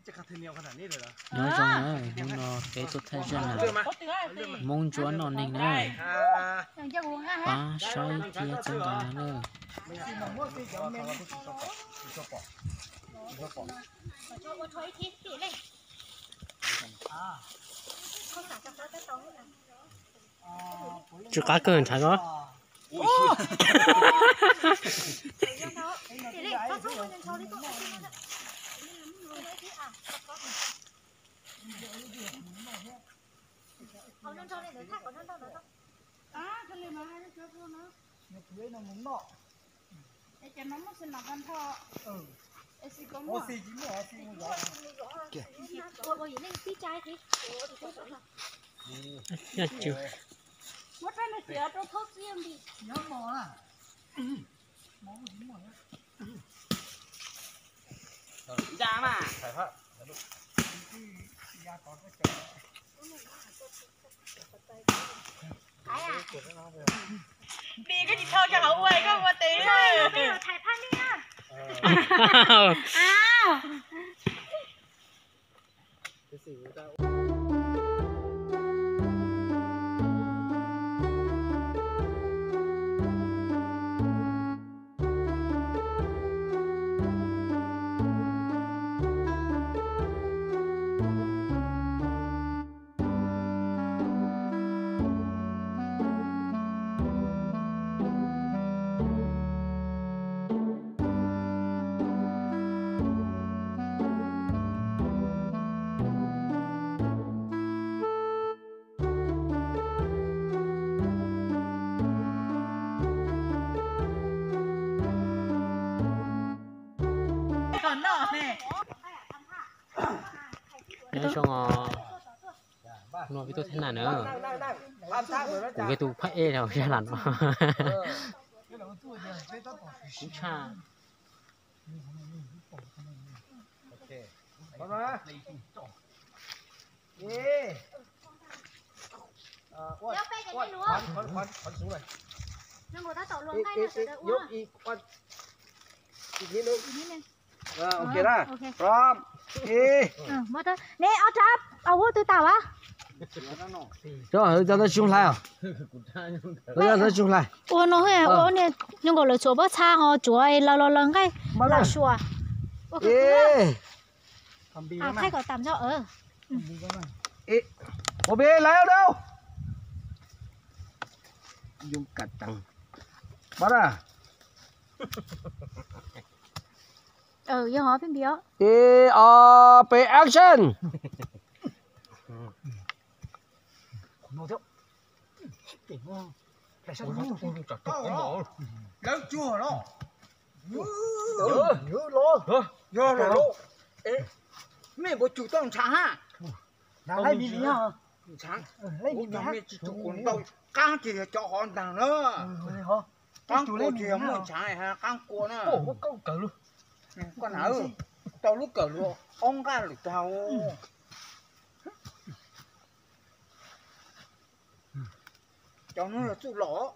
Nyob zoo na, hnub no peb tuaj thaij zaj nam Hmoob Ntsuab noj neeg na, pab saib thiab txhawb nqa na. Tsw qab kawg ntshav ko. Vim koj tsis tho cov hauv ua koj ua tes. Nyob zoo os, no peb tuaj thaij nam na. Kuv yog tus phab ej hauv zaj nam no. Kuv tshaj. Neb ob rab au hub twg tau a? Ua no, nyob nkaus lawv tsuas pab txha ho tsuav laws los laws nqaij los sua. Thaij kom tam nso. Ua peb lawv dau. Yog ho peb npias. Ib, ob, peb, action. Lawv tsuag los. Yog los. Mej npaum tsum tau ntshaav hab. Ntshaav, kuv cov mej tsis tsum kuas ntau, qaab ces yog cov hov ntaag na. Qaab kua ces yog muaj ntshaav, qaab kua na. Koj na, tau lub kawm lug ob nqaj lawm tag. Cov nuav yog txuj lom.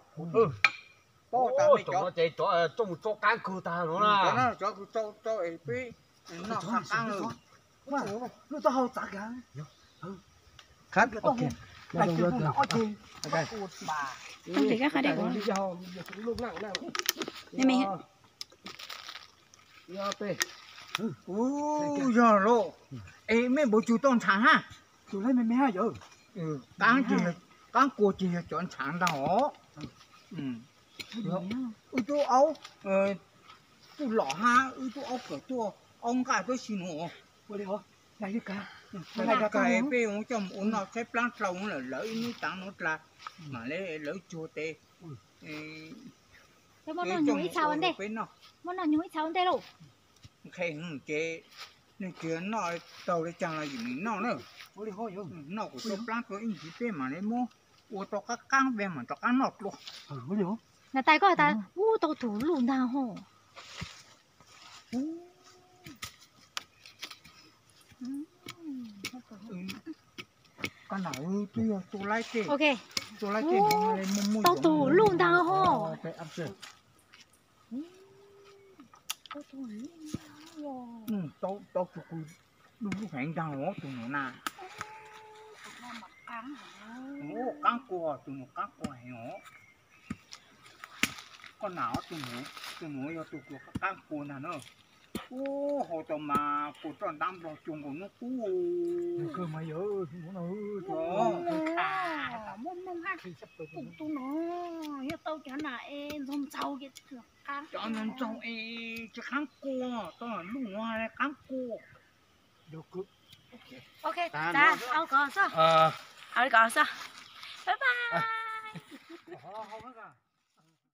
Paub tas mej cov no ces cov tso mus tso qaab kug tag no na. Cov no cov kws tso tso es peb noj qaab. Lub taub hau txav kag. Ub, yog lauj. Es mej npaum tsum tau ntshaav hab. Qaab kua ces yog cov ntshaav ntag os. Wb tub aub txuj lom hab wb tub aub kawm tuaj ob nqaj tab sis nuav. Kag peb coj mus ua noj tshaib plaab dlhau lawm, lawv ib nub taav nuav dlaa mam le lawv tsuag tes. Muab noj nyoog ib txha ua ntej, muab noj nyoog ib txha ua ntej lauj. Nqhis ces neeg tsis noj taug le caag los yim neeg noj na. Noj kuas tau plaab dlua ib ntsis peb mam le muab ua tau qaab qaab peb mam rov qaab noj dlua. Na tais koj tas ub tau tug luj ntaag ho. Koj nam twb yog txuj laib tej, txuj laib tej muaj muaj tau tug luj ntaag ho. Tau tug luj ntaag ho. Lub lub heev ntag os tus nus na. Qaab kua, tus nus qaab kua heev os. Koj nam os, tus nus yog tus kua qaab kua ntag na. Ub, haus tau mas kua roj ntab nplog cuag nkaus nub qub. Muaj moo hab, tus no yog tau cov nam es ntxaug ntxaug, cov ntxaug ntxaug es tsis qaab kua, tau lub ua qaab kua. Ok, tas, au kos xwb, au li kos xwb. Bye bye.